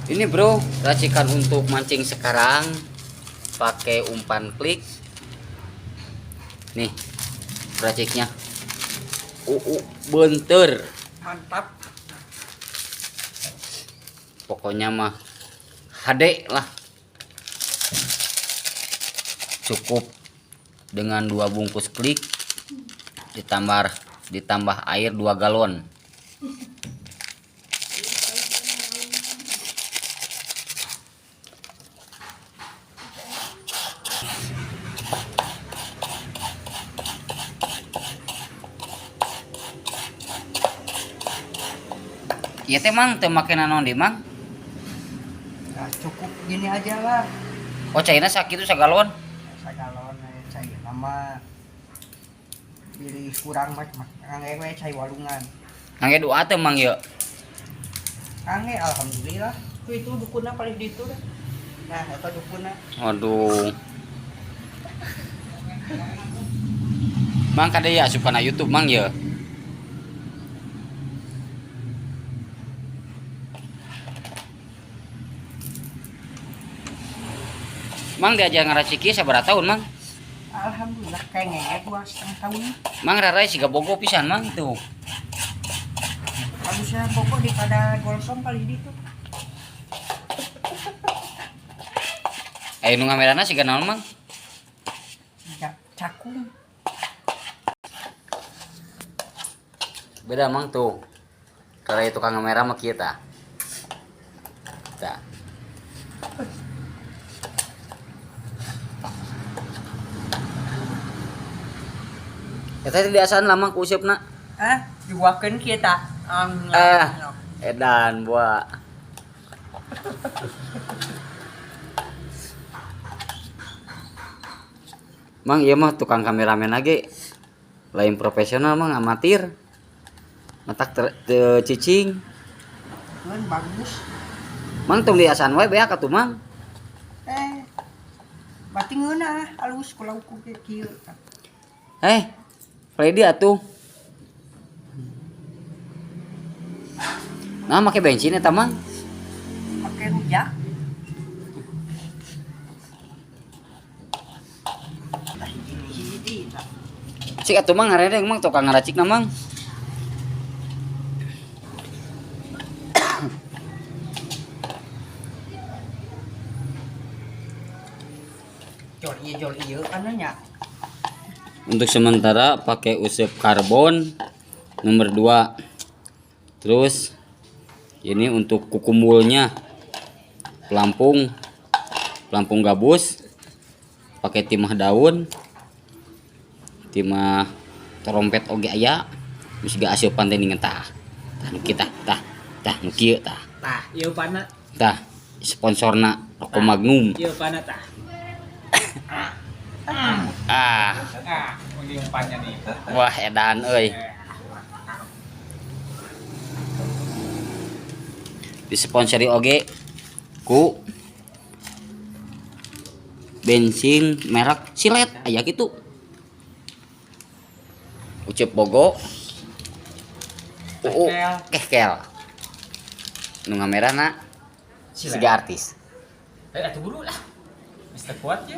Ini bro, racikan untuk mancing sekarang pakai umpan klik. Nih, raciknya. Benter. Mantap. Pokoknya mah HD lah. Cukup dengan 2 bungkus klik ditambah air 2 galon. Iya teh mang, teu make naon di mang? Nah, cukup gini aja lah. Oh, cairna sakitu sagalon? Sagalon cairna mah pilih kurang mah ngangge we cai walungan. Ngangge doa teh mang ieu. Ngangge alhamdulillah. Tuh itu dukunna paling ditu dah. Nah, eta dukunna. Waduh. Mang kade ya asup kana YouTube mang ye. Mang diajar ngaraciki sabaraha tahun mang? Alhamdulillah kayaknya 2,5 tahun. Mang rarai siga bogo pisan mang tuh. Bagusnya bogo daripada golsong kali itu. Nu ngamerana siga naon mang? Siga cakung. Beda mang tuh. Kalau itu tukang ngamera mah kieu tah. Tah. Eta teh diasaan lama ku useupna. Ah, dibuakeun kieu tah. Ah, edan buah. Mang ieu mah tukang kameramen lagi. Lain profesional mang, amatir. Matak teu cicing. Keun bagus. Mang tong diasaan wae beak atuh mang. Berarti ngeunah alus ku lauk ku kieu. Ready atuh. Nah, make bensin eta mang. Make rujak. Cik atuh mang ngaredeng mang tukang ngaracikna mang. Jol ieu jol ieu kana nya. Untuk sementara pakai usep karbon nomor 2. Terus ini untuk kukumbulnya pelampung gabus pakai timah daun, timah trompet oge aya, geus ga aseupan teh ningen tah. Tah nu kieu tah, tah, tah nu kieu tah. Tah, ieu pana. Tah, sponsorna rokok Magnum. Ieu pana tah. Ah. Ah, ini umpannya nih. Wah, edan euy. Disponsori oge ku bensin merek Silet aya kitu. Ucep Bogo. UU kehkel. Nu ngamerana siga artis. Atuh buru lah. Mister kuat ya.